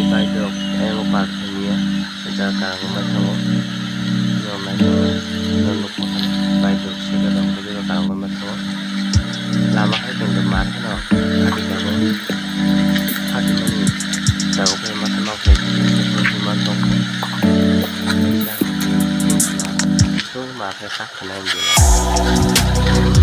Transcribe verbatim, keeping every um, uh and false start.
Baidok emo park hwnwi ya, jagha kwrwngma tongo. Norok naitugwi norok nukha, baidok saka rok kwbangma tongo. Lama hai tongkhe mar phano phatijagao. Phatimani jaga phai masa nok hai tongkha. Chwng ma khe sak khanai wngya.